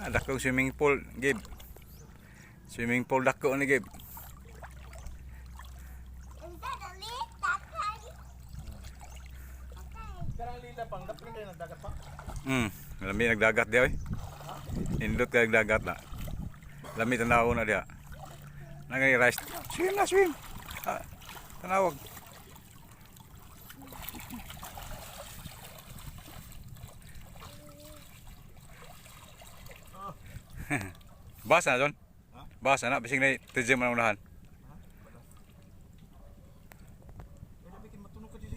Ah, dakong swimming pool, Gib. Swimming pool dako ni, Gib. Is that a leaf? Tatay? Tatay. Karang lila pang dapat kayo nagdagat pa. Lami nagdagat di oy. Indot kay nagdagat na. Lami tanaw na diha. Nangay rice. Swim na swim. Ah, tanawag. Basa na, John? Ha? Basa na bising na TJ man ang unahan. Wala bikin matunog ka dito.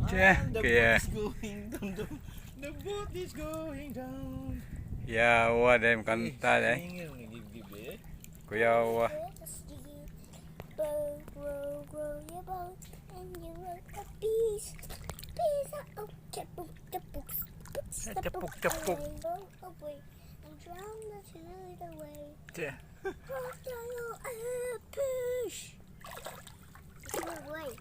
Che, The kaya boat is going down. The boat is going down. Yawa dahil kanta eh. Singil nga gib-gib eh. Kuya wa. Row, row, row your boat, and you will a piece. Piece of chapuk, chapuk, Chapuk, chapuk. Row away and drown the tide away. Che. Crocodile, push. No way.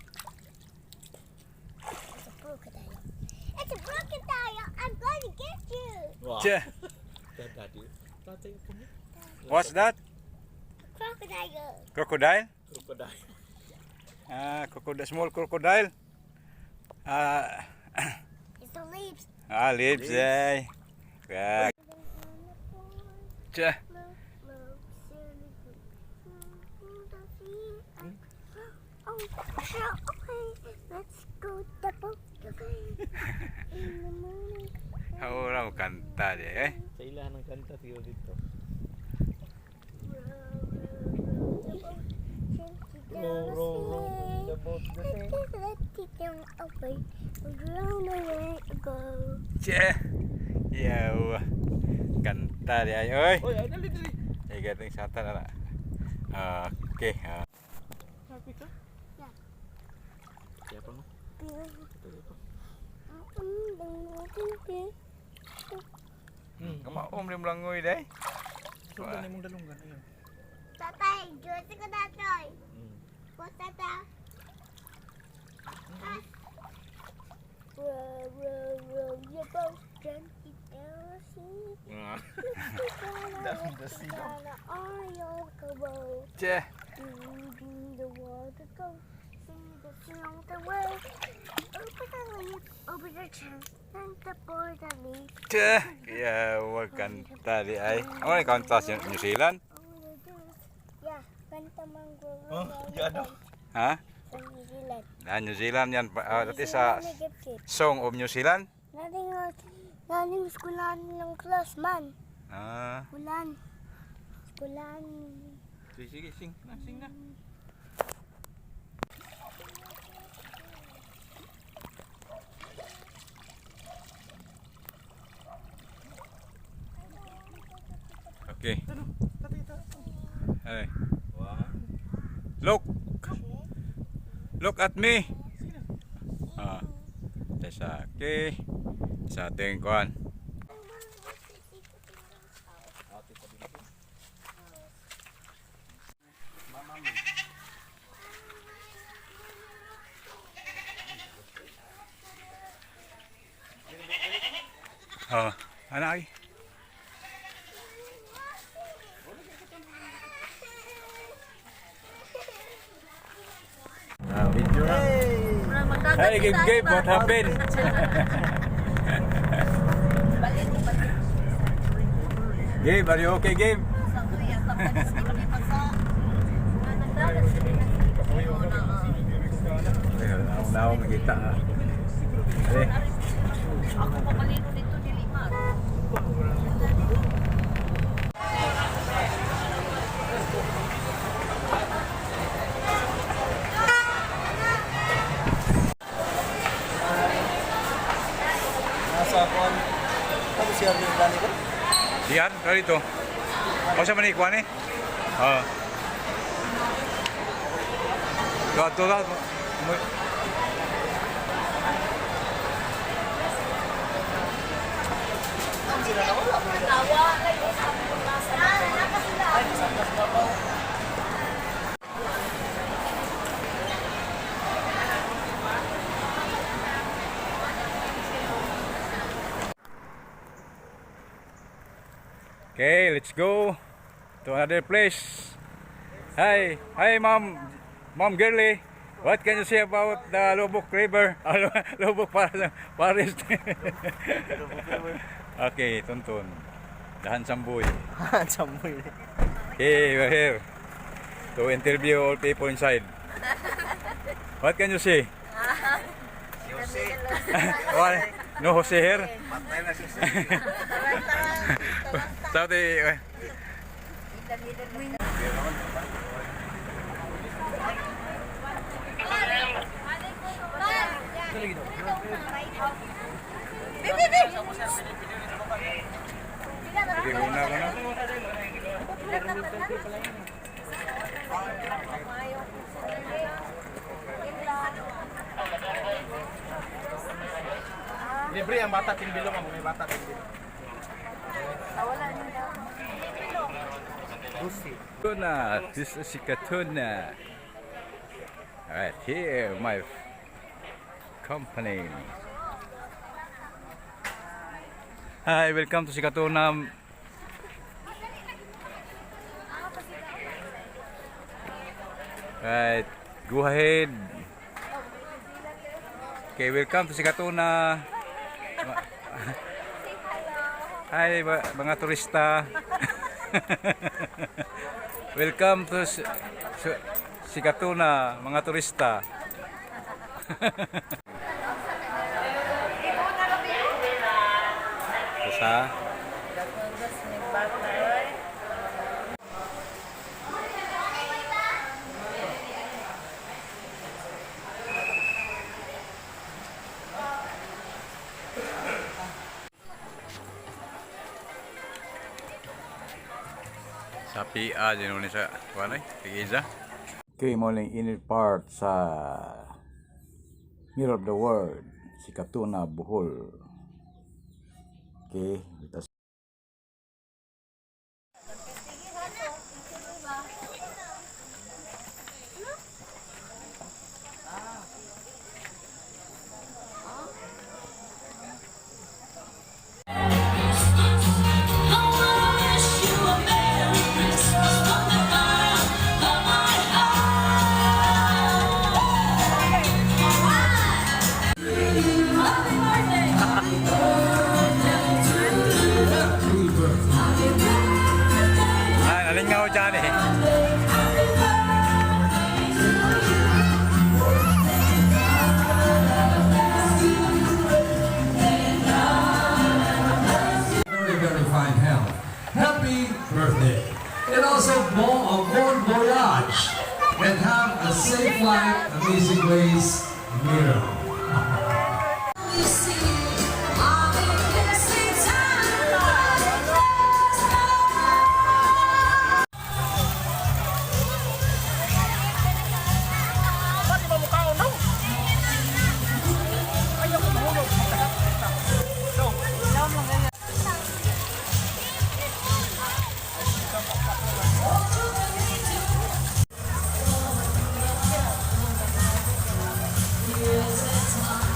It's a crocodile. It's a crocodile. I'm going to get you. Wow. Che. Daddy. Tatay ko ni. What's that? A crocodile. Crocodile? Crocodile. Ah, crocodile, small crocodile. Ah, It's the leaves. ah, leaves eh. Ah, che. Oh, sure, okay. Let's go double away in the morning. Ora mo kanta di eh. Sa ilahan ng kanta tiyo dito. Row, Row, row, row the boat the sea. Let it down away, drown away, go. Che. Yawa. Kanta di ay oy. Oy, ay dali dali. Ay gating sata na na. Ah, okay. Ah. Happy ka? Yeah. Kaya pa mo. Kamaom rin langoy day. Sundan imong dalunggan ayun. Tatay, Diyos ko tatay. Po, tata. Row, row, row your boat gently down the sea. Down the sea. Down the oil go. Che. Do the water go. See the sound the way. Open the leaf, open the chest, and the board the leaf. Che. Yawa kanta di ay. Amo ni kanta sa New Zealand? Oh, the deuce. Yeah, kanta mango. Oh, yan oh. Ha? Sa New Zealand. Ah, New Zealand yan. Ah, that is a song of New Zealand. Nating, nating eskwelahan ng class man. Ah. Ulan. Eskwelahan. Sige, sige, sing na, sing na. Okay. Talo, tatay ta. Ay. One. Look. Look at me. Sige na. Ah. Sa okay. Sa ating kuan. Ate pa din. Mama mo. Ah, ana ay. Ah, video na. Hey, Gabe, Gabe, what happened? Gabe, are you okay, Gabe? Ako na ako makita. Ah. Ali. Ako pamalino dito dili ma. Nasa kuan. Tapos siya rin gani ko. Diyan, kali dito. O sa manikuan eh? Ah. Gato lang. Tawa lay sa nasa. Ay, kasama sa babaw. Okay, let's go to another place. Hi, hi, ma'am, ma'am Girly. What can you say about the Lubok River? Ah, Lubok Paris. Okay, Tonton. Dahan Samboy. Samboy. Okay, we're here to interview all people inside. What can you say? What? No Jose here? Patay na si Sabi, eh, sige, una ko na. Libre ang bata timbilong ang may bata timbilong. Dusi. Tuna, this is Sikatuna. Alright, here my company. Hi, welcome to Sikatuna. Right, go ahead. Okay, welcome to Sikatuna. Hi, mga turista. Welcome to Sikatuna, mga turista. Sa sa PA din ni sa kuan ay Tigiza. Okay, mo ning inner part sa Mirror of the World, Sikatuna, Bohol. Okay, let us. I wanna wish you a Merry Christmas from the bottom of my heart. Happy birthday! Happy birthday to you. Happy birthday. Ah, nalingaw dyan eh. Happy birthday to you. Very, very fine health. Happy birthday. And also, bon voyage. And have a safe flight, Amazing Grace, Miro. You see, I'll be kissing time. Bakit ba mukha no? Ayaw ko mahulog. Here's a time.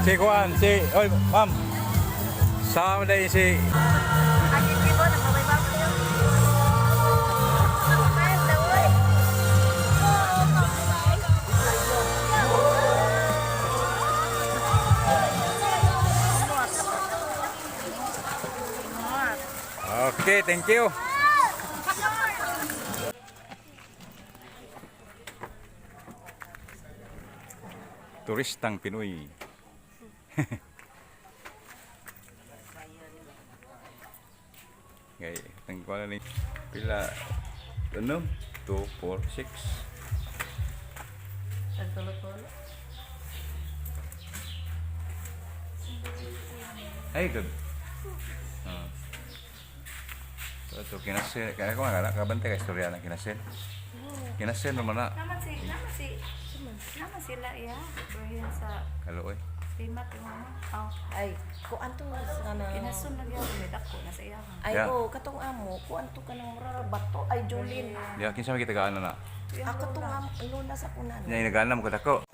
Si Kuan, si oy, ma'am. Sama dai si Okay, thank you. Turistang Pinoy. Okay, tangko na ni pila ano? 2 4 6. Ay, good. Ah. Ito, kinasin. Kaya ko nga, kabante ka istorya na kinasin. Kinasin naman na. Naman si, naman si, naman sila iya. Bahin sa Kaluoy. timat yung ano. Oh, Ay, kuan to sa na. kinasun na gyud may dako na sa iya. Ay, Yeah. oh, katong amo, kuan to kanang mura bato ay Jolene. Diya, kinsa may kitagaan na na. Ako tong amo, lola sa kunan. Nya inagaan na mo kadako.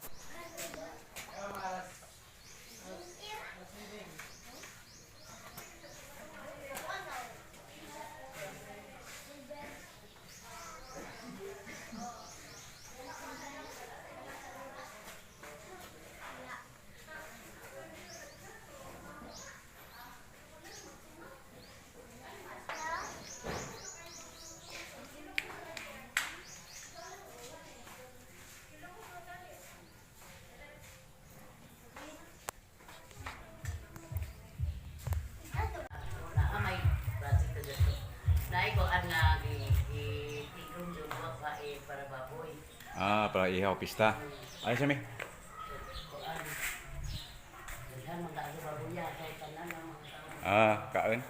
Wala may project ka dito. Dahil ko ang nga gi gi tigong yung buwak pa eh para baboy. Ah, para ihaw pista. Ay, sami. Kuan. Daghan man kaayo baboy ya kay tanan ang mga tao. Ah, kaon.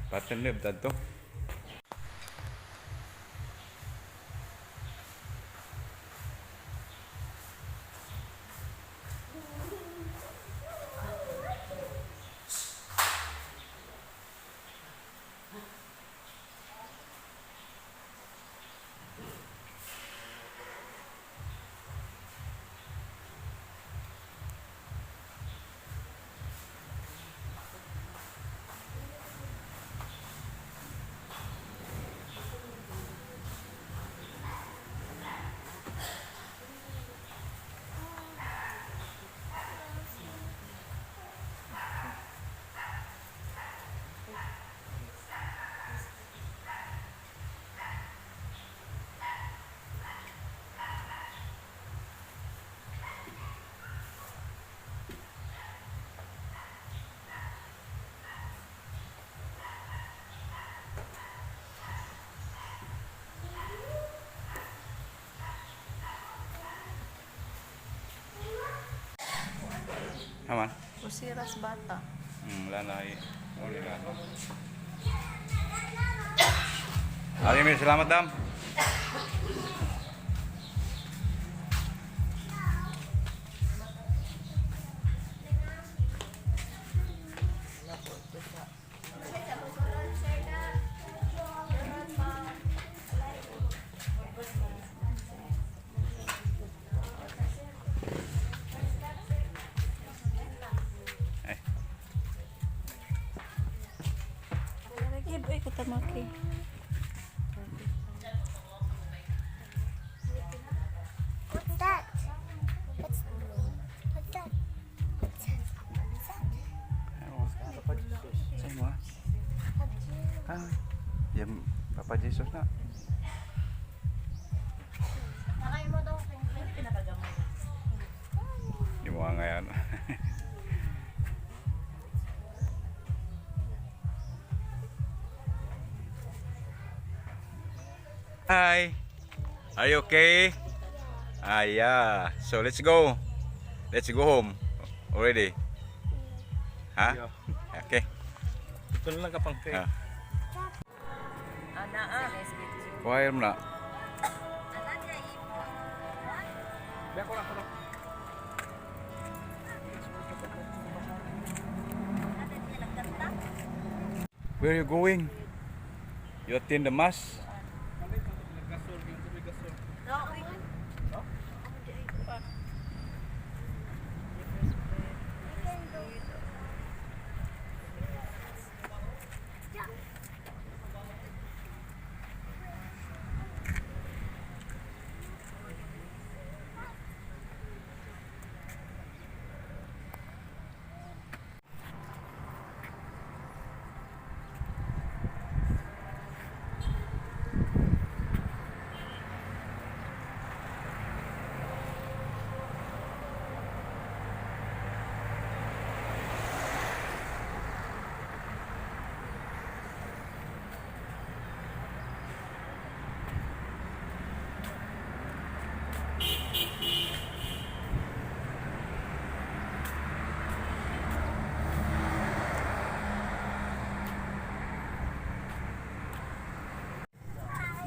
Patin lib tadto. Haman. Usiras bata. Wala na ay. Wala na. Ay, may salamat dam. Ay. Lagi boy katamaki. What's that? What's that? What's that? What's that? Papa Jesus. Saan mo ah? Ah, yung Papa Jesus na. Di mo nga yan. Hi. Are you okay? Ah, yeah. So let's go. Let's go home already. Ha? Yeah. Okay. Ito na lang kapang cake. Ah. Ana ah. Kuha mo na. Where you going? You attend the mass?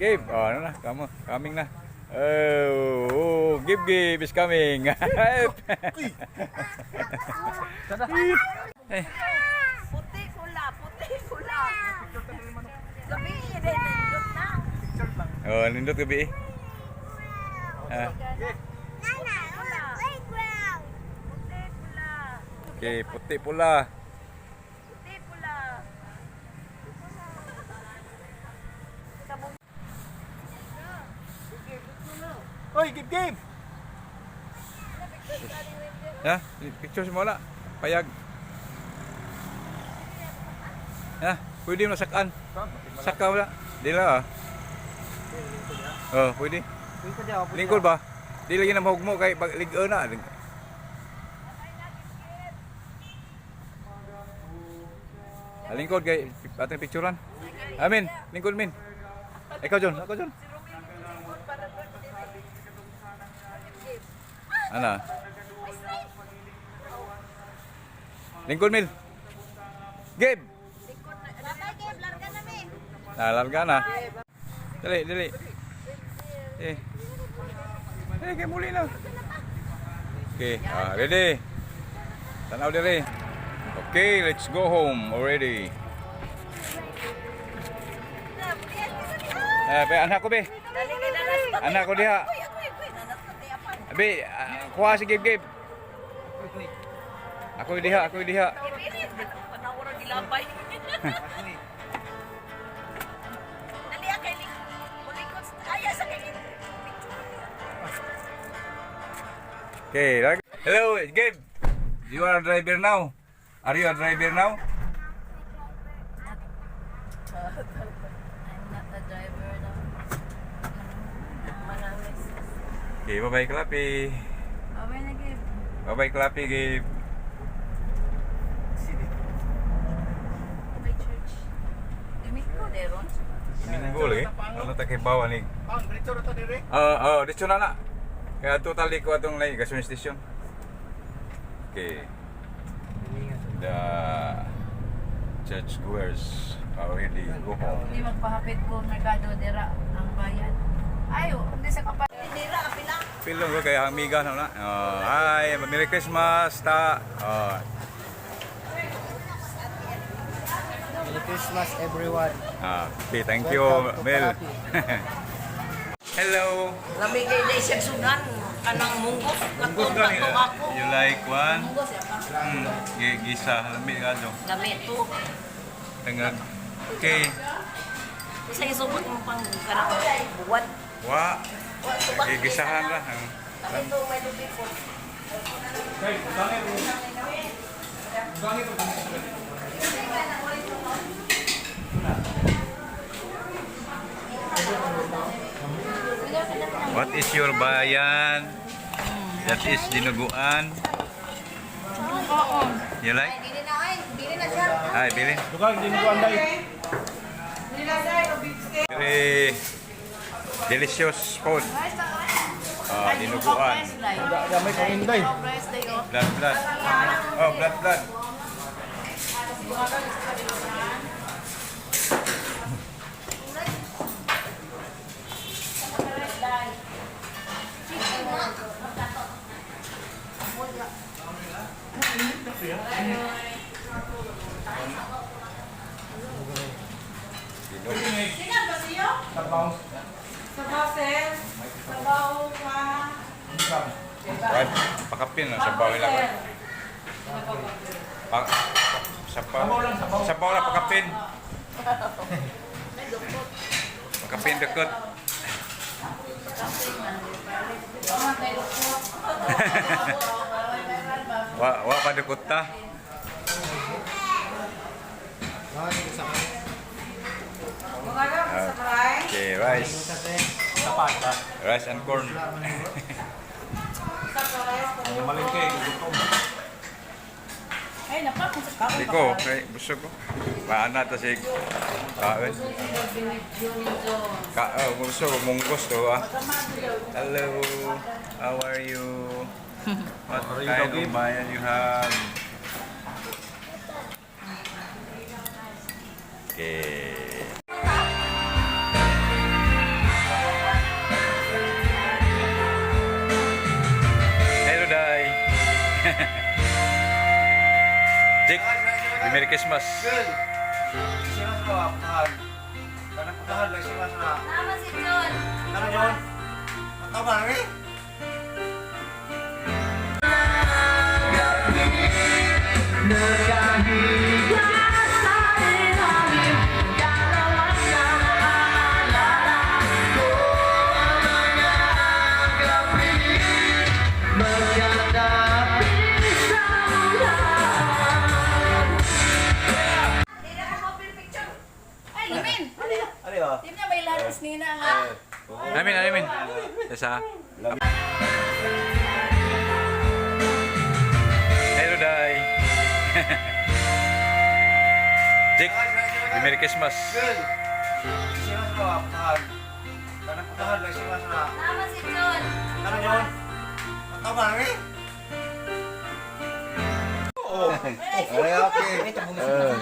Gabe. Oh, ano na? Kamo, coming na. Oh, oh, Give Give is coming. Eh, Puti pula, puti pula. Gabi, nindot na. Oh, nindot gabi eh. Ah, Nana, look, playground. Puti pula. Okay, puti pula. Puti pula. Oy, give game. Ha? Picture mo wala. Payag. Ha? Pwede mo sakaan. Saka wala. Di lang ah. Oh, pwede. Lingkod ba? Di lagi na mahugmo kay pag lig na. Ah, lingkod kay atong picturean. Amin, lingkod min. Ikaw John, ako John. Ana. Lingkod mil. Gabe. Bye-bye, Gabe. Larga na, mi. Na, larga na. Dali, dali. Eh. Eh, kay muli na. Okay, ah, ready. Tanaw diri. Okay, let's go home already. Eh, be, anak ko be. Anak ko diha. Be, ah, kuha si Gabe Gabe. Ako diha, ako diha. Panawara gilabay. Dali ah, kay ling. Mulikot. Ay, sa kay ling. Okay, hello, Gabe. You are a driver now. Are you a driver now? I'm not a driver now. Marami. Okay, bye-bye, Clappy. Abay na, Gabe. Bye-bye, Clappy, Gabe. May church. Domingo, deron. Domingo lagi. Ano ta kay bawa ni? Pang, diretso ra to dire. Ah, oh, dito na na. Kaya totally ko atong lay gasoline station. Okay. The church goers already go home. Hindi magpahapit ko merkado dira ang bayan. Ay, oh, hindi sa kapal. Dira, apila. Pilong ko kay amiga na na. Oh, hi, Merry Christmas ta. Oh, Merry Christmas everyone. ah, okay, thank you, Welcome to Mel. Parapi. Hello. Lami kay day siya sudan kanang munggos. Munggos Katong gani. katong ako. You like one? Munggos ya pa. Gisa lami ka jo. Lami to. Tangag. Okay. Isa isubot mo pang kanang buwan. Wa. Wa tubak. Gigisahan lah. Lami to may lupi po. What is your bayan? That is dinuguan. You like? Dili na ay, dili na siya. Hi, Billy. Dugang dinuguan dai. Very delicious food. Ah, dinuguan. Damay kang inday. Rice day oh. Blood, blood. Oh, blood, blood. Right, pakapin lang sa bawil lang. Pa sabaw. Sabaw lang pakapin. Pakapin dekot. Wa wa pa dekot ta. Okay, rice. Rice and corn. Ay, napa kung sa kaon. Di ko, kay busog ko. Paana ta sig. Kaon. Ka oh, busog munggos to ah. Hello. How are you? What kind of bayan you have? Okay. Merry Christmas. Girl. Sino sa putahan? Kanang putahan lang siya sa. Tama si John. Ano John? Mataba na rin. Ay, limin. Ano yun? Di niya may laros nina nga. Amin, amin. Isa. Hello, Day. Jake, Merry Christmas. Girl. Sino sa putahan? Kanang putahan lang siya sa. Tama si John. Ano John? Mataba na rin. Ay, okay.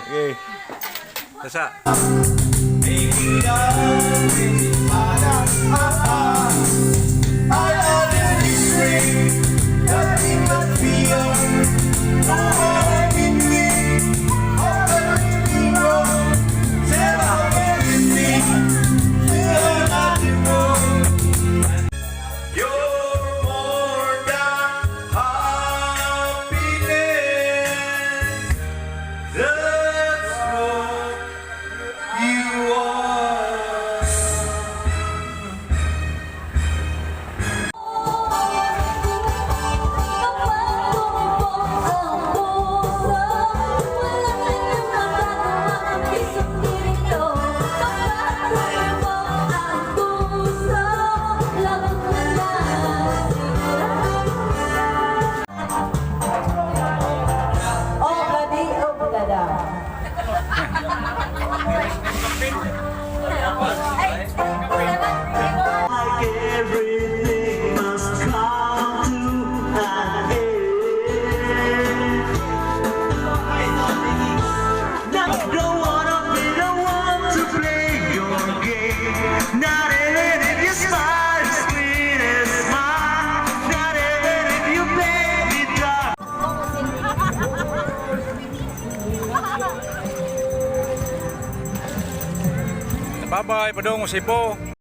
Okay. Isa. You're more than happiness. That's what you are. Kapag tumibok ang puso, wala kayong magagawa kundi sundin ito. Kapag tumibok ang puso, labot na lang sigurado. Obladi, oblada. Ay, salamat. Like everything must come to an end. Don't wanna be the one to play your game. Not even if you smile as sweet as mine. Not even if you make me die. Bye-bye, padung, Cebu.